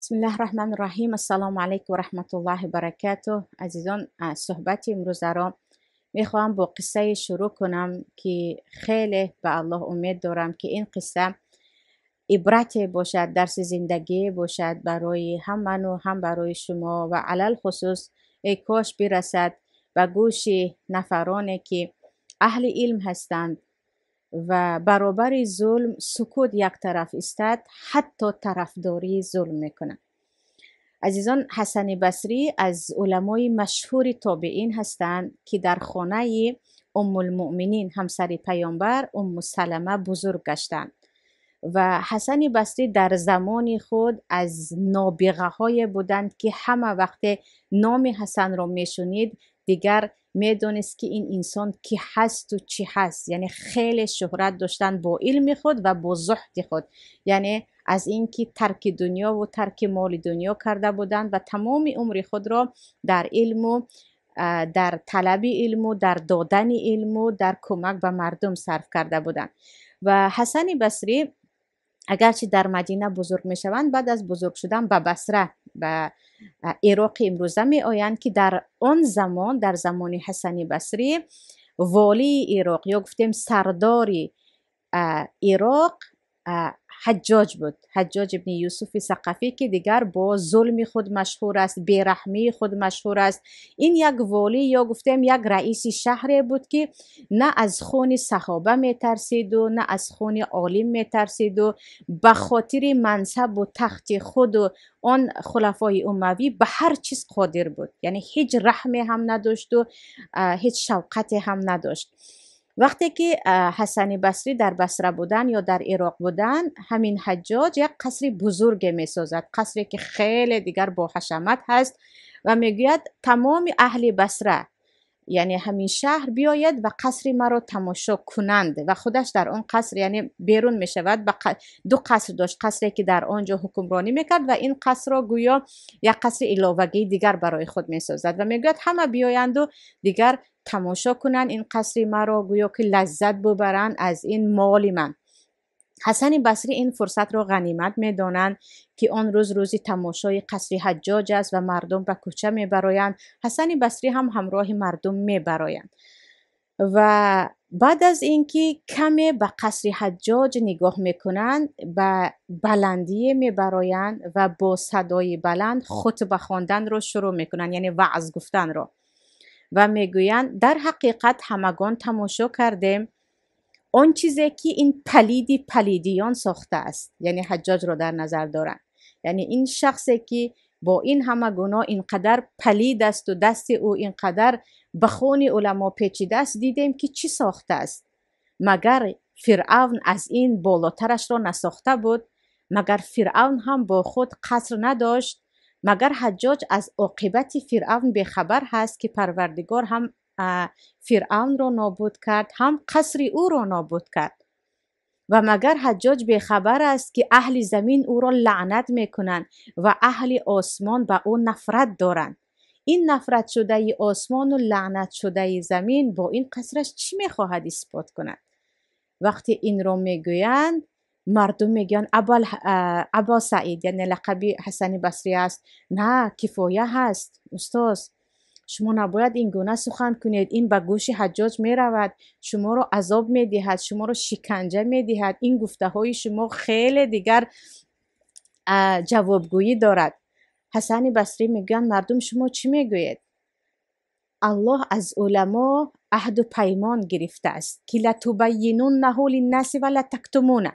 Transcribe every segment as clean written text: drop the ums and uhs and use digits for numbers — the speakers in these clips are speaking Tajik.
Бисмиллаҳи раҳмани раҳим. Ассалому алайкум ва раҳматуллоҳи баракатуҳ. Азизон, суҳбати имрӯзаро мехоҳам бо қиссае шурӯъ кунам, ки хеле ба Аллоҳ умед дорам, ки ин қисса ибрате бошад, дарси зиндагие бошад барои ҳам ману ҳам барои шумо ва алалхусус эй кош бирасад ба гӯши нафароне, ки аҳли илм ҳастанд ва баробари зулм сукут як тараф истад, ҳатто тарафдории зулм мекунанд. Азизон, Ҳасани Басрӣ аз уламои машҳури тобеин ҳастанд, ки дар хонаи Уммулмуъминин, ҳамсари паёмбар Умму Салама, бузург гаштанд ва Ҳасани Басрӣ дар замони худ аз нобиғаҳое буданд, ки ҳама вақте номи Ҳасанро мешунид, дигар медонист, ки ин инсон ки ҳасту чӣ ҳаст. Яъне хеле шӯҳрат доштанд бо илми худ ва бо зуҳди худ, яъне аз ин ки тарки дунёву тарки моли дунё карда буданд ва тамоми умри худро дар илму дар талаби илму дар додани илму дар кӯмак ба мардум сарф карда буданд. Ва Ҳасани Басрӣ агарчи дар Мадина бузург мешаванд, баъд аз бузург шудан ба Басра, ба Ироқи имрӯза меоянд, ки дар он замон, дар замони Ҳасани Басрӣ, волии Ироқ ё гуфтем сардори Ироқ Ҳаҷҷоҷ буд, Ҳаҷҷоҷ ибни Юсуфи Сақафӣ, ки дигар бо зулми худ машҳур аст, бераҳмии худ машҳур аст. Ин як волӣ ё гуфтем як раиси шаҳре буд, ки на аз хуни саҳоба метарсиду на аз хуни олим метарсиду ба хотири мансабу тахти худу он хулафои умавӣ ба ҳар чиз қодир буд, яъне ҳеҷ раҳме ҳам надошту ҳеҷ шавқате ҳам надошт. Вақте ки Ҳасани Басрӣ дар Басра буданд ё дар Ироқ буданд, ҳамин Ҳаҷҷоҷ як қасри бузурге месозад, қасре ки хеле дигар бо ҳашамат ҳаст, ва мегӯяд: тамоми аҳли Басра, яъне ҳамин шаҳр, биёяд ва қасри маро тамошо кунанд. Ва худаш дар он қаср, яъне берун мешавад. Ба ду қаср дошт: қасре ки дар он ҷо ҳукмронӣ мекард ва ин қасрро гӯё як қасри иловагии дигар барои худ месозад ва мегӯяд ҳама биёянду дигар тамошо кунанд ин қасри маро, гӯё ки лаззат бубаранд аз ин моли ман. Ҳасани Басрӣ ин фурсатро ғанимат медонанд, ки он рӯз рӯзи тамошои қасри Ҳаҷҷоҷ аст ва мардум ба кӯча мебароянд. Ҳасани Басрӣ ҳам ҳамроҳи мардум мебароянд ва баъд аз ин ки каме ба қасри Ҳаҷҷоҷ нигоҳ мекунанд, ба баландие мебароянд ва бо садои баланд хутба хонданро шурӯъ мекунанд, яъне ваъз гуфтанро, ва мегӯянд: дар ҳақиқат ҳамагон тамошо кардем он чизе ки ин палиди палидиён сохтааст, яъне Ҳаҷҷоҷро дар назар доранд, яъне ин шахсе ки бо ин ҳама гуноҳ ин қадар палид асту дасти ӯ ин қадар ба хуни уламо печидааст, дидем ки чӣ сохтааст. Магар Фиръавн аз ин болотарашро насохта буд? Магар Фиръавн ҳам бо худ қаср надошт? Магар Ҳаҷҷоҷ аз оқибати Фиръавн бехабар ҳаст, ки Парвардигор ҳам Фиръавнро нобуд кард, ҳам қасри ӯро нобуд кард? Ва магар Ҳаҷҷоҷ бехабар аст, ки аҳли замин ӯро лаънат мекунанд ва аҳли осмон ба ӯ нафрат доранд? Ин нафратшудаи осмону лаънатшудаи замин бо ин қасраш чӣ мехоҳад исбот кунад? Вақте инро мегӯянд, мардум мегӯянд: Або Саид, яъне лақаби Ҳасани Басрӣ аст, на кифоя ҳаст, устоз, шумо набояд ин гуна сухан кунед, ин ба гӯши Ҳаҷҷоҷ меравад, шуморо азоб медиҳад, шуморо шиканҷа медиҳад, ин гуфтаҳои шумо хеле дигар ҷавобгӯӣ дорад. Ҳасани Басрӣ мегӯянд: мардум, шумо чӣ мегӯед? Аллоҳ аз уламо аҳду паймон гирифтааст, ки латубайинуннаҳу линнаси ва латактумуна,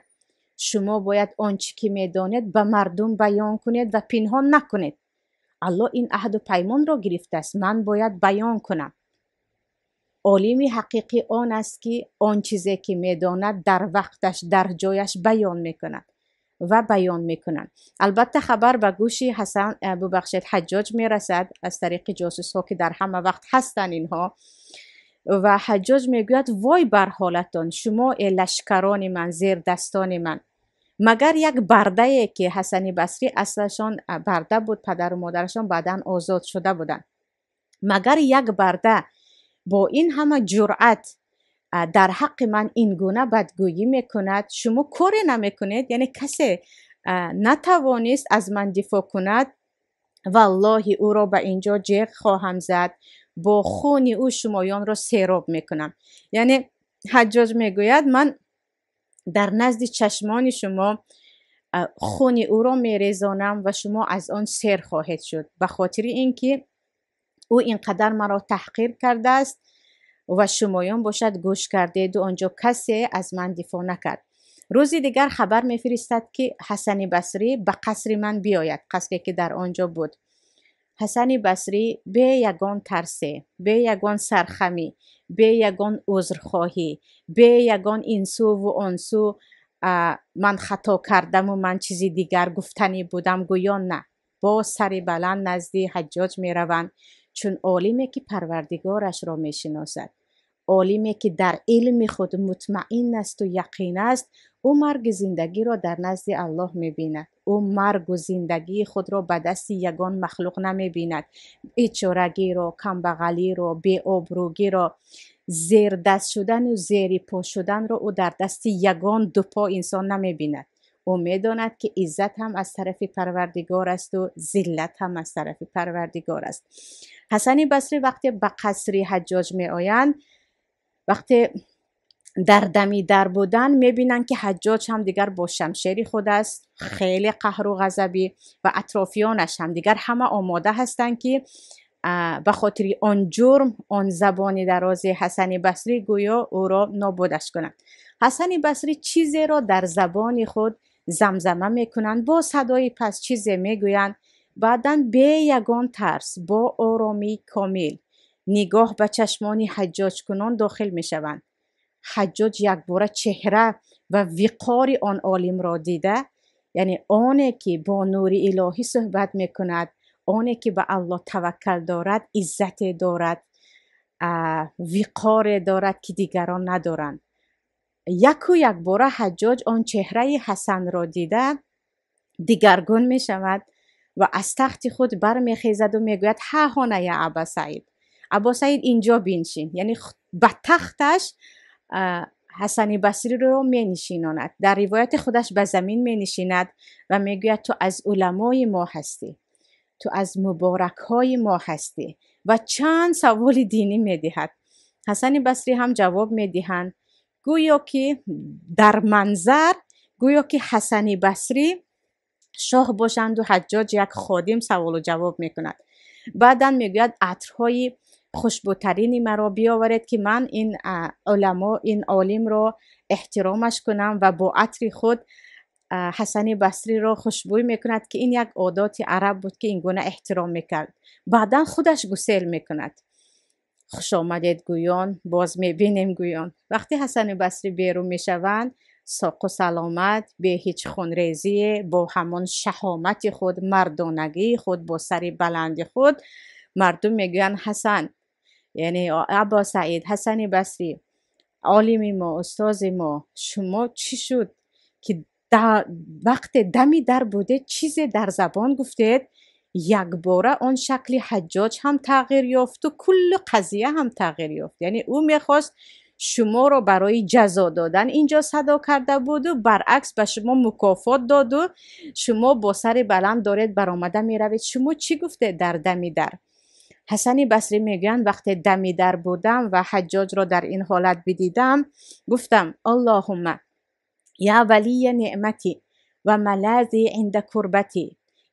шумо бояд он чӣ ки медонед, ба мардум баён кунед ва пинҳон накунед. Аллоҳ ин аҳду паймонро гирифтааст, ман бояд баён кунам. Олими ҳақиқӣ он аст, ки он чизе ки медонад, дар вақташ, дар ҷояш баён мекунад ва баён мекунанд. Албатта, хабар ба гӯши Ҳасан, бубахшед, Ҳаҷҷоҷ мерасад аз тариқи ҷосусҳо, ки дар ҳама вақт ҳастанд инҳо, ва Ҳаҷҷоҷ мегӯяд: вой бар ҳолатон, шумо, э лашкарони ман, зердастони ман, магар як бардае, ки Ҳасани Басрӣ аслашон барда буд, падару модарашон баъдан озод шуда буданд, магар як барда бо ин ҳама ҷуръат дар ҳаққи ман ин гуна бадгӯйӣ мекунад? Шумо коре намекунед, яъне касе натавонист аз ман дифоъ кунад, валлоҳи ӯро ба инҷо ҷеғ хоҳам зад, бо хуни ӯ шумоёнро сероб мекунам. Яъне Ҳаҷҷоҷ мегӯяд ман дар назди чашмони шумо хуни ӯро мерезонам ва шумо аз он сер хоҳед шуд, ба хотири ин ки ӯ инқадар маро таҳқир кардааст ва шумоён бошад гӯш кардеду онҷо касе аз ман дифоъ накард. Рӯзи дигар хабар мефиристад ки Ҳасани Басрӣ ба қасри ман биёяд, қасре ки дар он ҷо буд. Ҳасани Басрӣ бе ягон тарсе, бе ягон сархамӣ, бе ягон узрхоҳӣ, бе ягон инсуву онсу ман хато кардаму ман чизи дигар гуфтанӣ будам гӯён на, бо сари баланд назди Ҳаҷҷоҷ мераванд, чун олиме ки парвардигорашро мешиносад, олиме ки дар илми худ мутмаин асту яқин аст, ӯ марги зиндагиро дар назди Аллоҳ мебинад. Ӯ маргу зиндагии худро ба дасти ягон махлуқ намебинад. Бечорагиро, камбағалиро, беобрӯгиро, зердаст шудану зери по шуданро ӯ дар дасти ягон дупо инсон намебинад. Ӯ медонад ки иззат ҳам аз тарафи парвардигор асту зиллат ҳам аз тарафи парвардигор аст. Ҳасани Басрӣ вақте ба қасри Ҳаҷҷоҷ меоянд, вақте дар дами дар будан мебинанд ки Ҳаҷҷоҷ ҳам дигар бо шамшери худ аст, хеле қаҳру ғазабӣ, ва атрофиёнаш ҳам дигар ҳама омода ҳастанд ки ба хотири он ҷурм, он забони дарози Ҳасани Басрӣ гӯё ӯро нобудаш кунанд. Ҳасани Басрӣ чизеро дар забони худ замзама мекунанд, бо садои паст чизе мегӯянд, баъдан бе ягон тарс, бо оромии комил нигоҳ ба чашмони ҳаҷҷоҷкунон дохил мешаванд. Ҳаҷҷоҷ якбора чеҳра ва виқори он олимро дида, яъне оне ки бо нури илоҳӣ суҳбат мекунад, оне ки ба Аллоҳ таваккал дорад, иззате дорад, виқоре дорад ки дигарон надоранд. Яку якбора Ҳаҷҷоҷ он чеҳраи Ҳасанро дида дигаргун мешавад ва аз тахти худ бармехезаду мегӯяд: ҳа ҳона я Аба Саид, Або Саид инҷо биншин. Яъне ба тахташ Ҳасани Басриро менишинонад, дар ривояти худаш ба замин менишинад ва мегӯяд: ту аз уламои мо ҳастӣ, ту аз муборакҳои мо ҳастӣ, ва чанд саволи динӣ медиҳад. Ҳасани Басрӣ ҳам ҷавоб медиҳанд, гӯё ки дар манзар, гӯё ки Ҳасани Басрӣ шоҳ бошанду Ҳаҷҷоҷ як ходим саволу ҷавоб мекунад. Баъдан мегӯяд: атрҳои хушбӯтарини маро биёваред ки ман ин уламо, ин олимро эҳтиромаш кунам, ва бо атри худ Ҳасани Басриро хушбӯй мекунад, ки ин як одоти араб буд ки ин гуна эҳтиром мекард. Баъдан худаш гусел мекунад. Хуш омадед гӯён, боз мебинем гӯён. Вақте Ҳасани Басрӣ берун мешаванд, соқу саломат, бе ҳеҷ хунрезие, бо ҳамон шаҳомати худ, мардонагии худ, бо сари баланди худ, мардум мегӯянд: Ҳасан, яъне Або Саид, Ҳасани Басрӣ, олими мо, устози мо, шумо чӣ шуд ки вақте дами дар будед чизе дар забон гуфтед, якбора он шакли Ҳаҷҷоҷ ҳам тағйир ёфту кулли қазия ҳам тағйир ёфт. Яъне ӯ мехост шуморо барои ҷазо додан инҷо садо карда буду, баръакс ба шумо мукофот доду, шумо бо сари баланд доред баромада меравед. Шумо чӣ гуфтед дар дами дар? Ҳасани Басрӣ мегӯянд: вақте дами дар будам ва Ҳаҷҷоҷро дар ин ҳолат бидидам, гуфтам: Аллоҳумма я валия неъмати ва малази инда курбати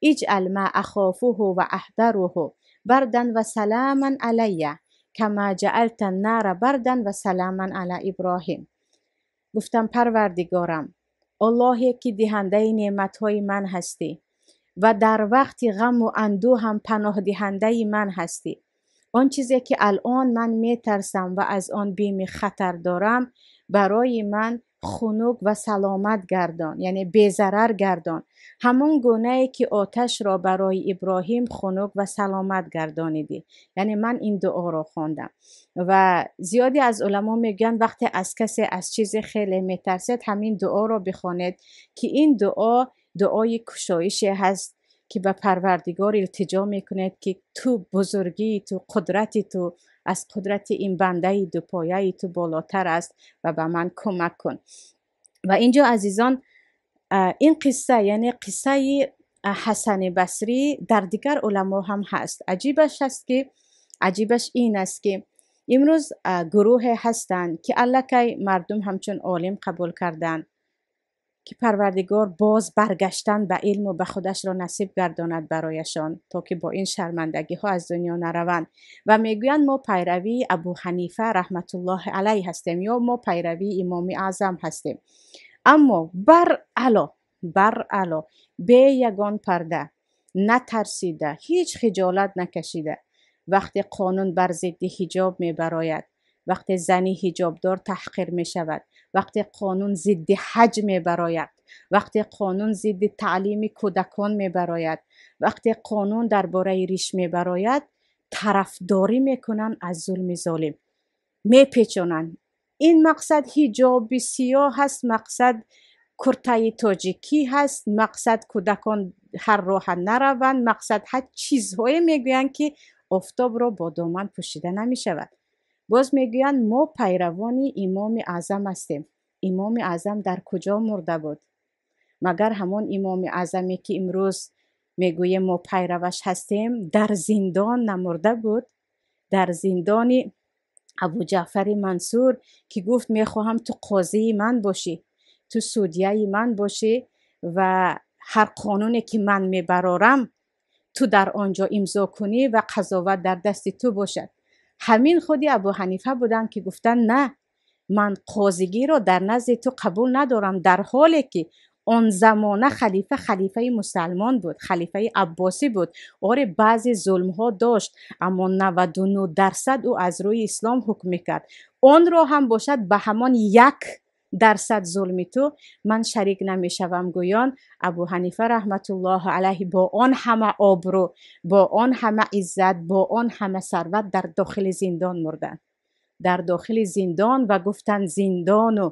иҷъал ма ахофуҳу ва аҳдаруҳу бардан ва саламан алайя кама ҷаалта нара бардан ва саламан ала Иброҳим. Гуфтам: парвардигорам, Аллоҳе ки диҳандаи неъматҳои ман ҳастӣ ва дар вақти ғаму андӯҳ ҳам паноҳдиҳандаи ман ҳастӣ, он чизе ки алон ман метарсам ва аз он бими хатар дорам, барои ман хунук ва саломат гардон, яъне безарар гардон, ҳамон гунае ки оташро барои Иброҳим хунук ва саломат гардонидӣ. Яъне ман ин дуоро хондам. Ва зиёде аз уламо мегӯянд вақте аз касе аз чизе хеле метарсед, ҳамин дуоро бихонед, ки ин дуо дуои кушоише ҳаст ки ба парвардигор илтиҷо мекунед ки ту бузургии ту, қудрати ту аз қудрати ин бандаи дупояи ту болотар аст ва ба ман кӯмак кун. Ва инҷо азизон Ин қисса, яъне қиссаи Ҳасани Басрӣ дар дигар уламо ҳам ҳаст. Аҷибаш ин аст ки имрӯз гурӯҳе ҳастанд ки аллакай мардум ҳамчун олим қабул карданд, ки Парвардигор боз баргаштан ба илму ба худашро насиб гардонад барояшон, то ки бо ин шармандагиҳо аз дунё нараванд. Ва мегӯянд мо пайравии Абу Ҳанифа раҳматуллоҳи алайҳ ҳастем ё мо пайравии Имоми Аъзам ҳастем. Аммо баръало бе ягон парда, натарсида, ҳеҷ хиҷолат накашида, вақте қонун бар зидди ҳиҷоб мебарояд, вақте зани ҳиҷобдор таҳқир мешавад, вақте қонун зидди ҳаҷ мебарояд, вақте қонун зидди таълими кӯдакон мебарояд, вақте қонун дар бораи риш мебарояд, тарафдорӣ мекунанд аз зулми золим, мепечонанд. Ин мақсад ҳиҷоби сиёҳ аст, мақсад куртаи тоҷикӣ ҳаст, мақсад кӯдакон ҳар роҳа нараванд, мақсад ҳар чизҳое мегӯянд ки офтобро бо доман пӯшида намешавад. Боз мегӯянд мо пайравони Имоми Аъзам ҳастем. Имоми Аъзам дар куҷо мурда буд? Магар ҳамон Имоми Аъзаме ки имрӯз мегӯем мо пайраваш ҳастем, дар зиндон намурда буд? Дар зиндони Абу Ҷаъфари Мансур ки гуфт мехоҳам ту қозии ман бошӣ, ту судияи ман бошӣ ва ҳар қонуне ки ман мебарорам ту дар он ҷо имзо кунӣ ва қазоват дар дасти ту бошад. Ҳамин худи Абу Ҳанифа буданд ки гуфтанд на, ман қозигиро дар назди ту қабул надорам, дар ҳоле ки он замона халифа халифаи мусалмон буд, халифаи аббосӣ буд. Оре, баъзе зулмҳо дошт, аммо 99% ӯ аз рӯи ислом ҳукм мекард. Онро ҳам бошад ба ҳамон 1% зулми ту ман шарик намешавам, гӯён Абу Ҳанифа раҳматуллоҳи алайҳи бо он ҳама обрӯ, бо он ҳама иззат, бо он ҳама сарват дар дохили зиндон мурданд. Дар дохили зиндон ва гуфтанд зиндону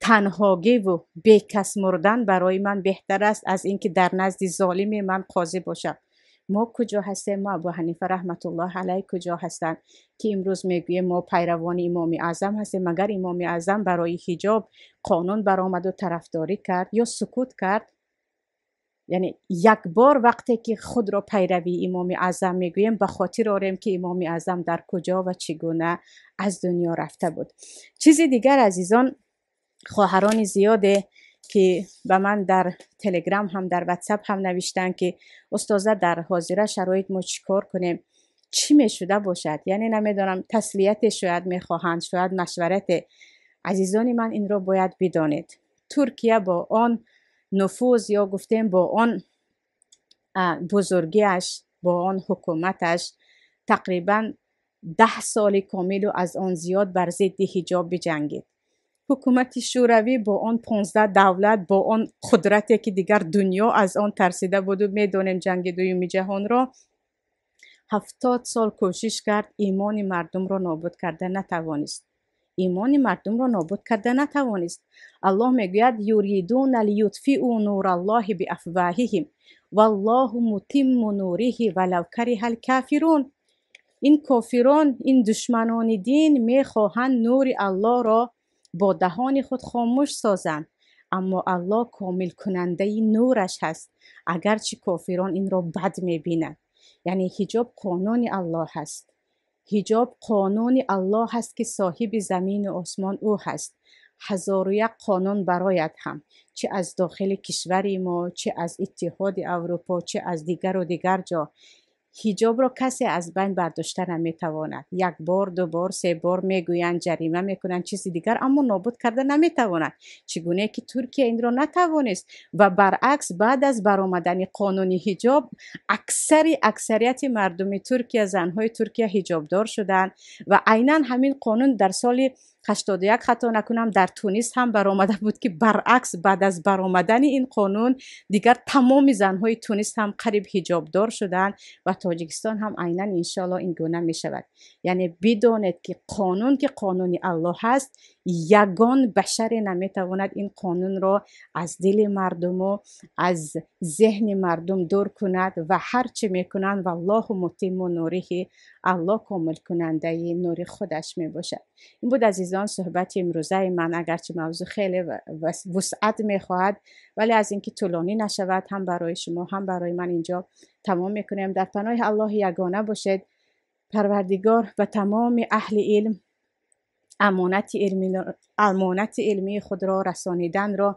танҳогиву бекас мурдан барои ман беҳтар аст аз ин ки дар назди золими ман қозӣ бошам. Мо куҷо ҳастем? Мо Абу Ҳанифа раҳматуллоҳи алайҳ куҷо ҳастанд ки имрӯз мегӯем мо пайравони Имоми Аъзам ҳастем? Магар Имоми Аъзам барои ҳиҷоб қонун баромаду тарафдорӣ кард ё сукут кард? Яъне як бор вақте ки худро пайравии Имоми Аъзам мегӯем, ба хотир орем ки Имоми Аъзам дар куҷо ва чӣ гуна аз дунё рафта буд. Чизи дигар, азизон, хоҳарони зиёде ки ба ман дар Телеграм ҳам дар Ватсап ҳам навиштанд ки устоза, дар ҳозира шароит мо чӣ кор кунем, чӣ мешуда бошад? Яъне намедонам, таслияте шояд мехоҳанд, шояд машварате. Азизони ман, инро бояд бидонед, Туркия бо он нуфуз ё гуфтем бо он бузургиаш, бо он ҳукуматаш тақрибан 10 соли комилу аз он зиёд бар зидди ҳиҷоб биҷангид. Ҳукумати Шӯравӣ бо он 15 давлат, бо он қудрате ки дигар дунё аз он тарсида буду медонем ҷанги дуюми ҷаҳонро, 70 сол кӯшиш кард, имони мардумро нобуд карда натавонист. Имони мардумро нобуд карда натавонист. Аллоҳ мегӯяд юридуна лиютфиу нураллоҳи биафваҳиҳим валлоҳу мутимму нуриҳи валав кариҳал кафирун. Ин кофирон, ин душманони дин мехоҳанд нури Аллоҳро бо даҳони худ хомӯш созанд, аммо Аллоҳ комилкунандаи нураш ҳаст, агарчи кофирон инро бад мебинанд. Яъне ҳиҷоб қонуни Аллоҳ ҳаст. Ҳиҷоб қонуни Аллоҳ ҳаст ки соҳиби замину осмон ӯ ҳаст. 1001 қонун барояд ҳам, чӣ аз дохили кишвари мо, чӣ аз Иттиҳоди Аврупо, чӣ аз дигару дигар ҷо. Ҳиҷобро касе аз байн бардошта наметавонад. Як бор, ду бор, се бор мегӯянд, ҷарима мекунанд, чизи дигар, аммо нобуд карда наметавонад. Чӣ гуне ки Туркия инро натавонист ва баръакс баъд аз баромадани қонуни ҳиҷоб аксарияти мардуми Туркия, занҳои Туркия ҳиҷобдор шуданд ва айнан ҳамин қонун дар соли 81 хато накунам дар Тунис ҳам баромада буд ки баръакс баъд аз баромадани ин қонун дигар тамоми занҳои Тунис ҳам қариб ҳиҷобдор шуданд ва Тоҷикистон ҳам айнан иншоаллоҳ ин гуна мешавад. Яъне бидонед ки қонун ки қонуни Аллоҳ ҳаст, Ягон башаре наметавонад ин қонунро аз дили мардуму аз зеҳни мардум дур кунад ва ҳар чӣ мекунанд, валлоҳу мутимму нуриҳи, Аллоҳ комилкунандаи нури худаш мебошад. Ин буд, азизон, суҳбати имрӯзаи ман. Агарчи мавзӯъ хеле вусъат мехоҳад, вале аз инки тӯлонӣ нашавад, ҳам барои шумо, ҳам барои ман инҷо тамом мекунем. Дар паноҳи Аллоҳи ягона бошед. Парвардигор ба тамоми аҳли илм амонати илмии худро расониданро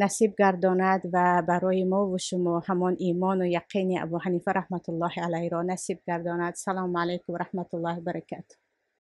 насиб гардонад ва барои мо ва шумо ҳамон имону яқини Абу Ҳанифа раҳматуллоҳи алайҳро насиб гардонад. Салому алайкум ва раҳматуллоҳи баракатуҳ.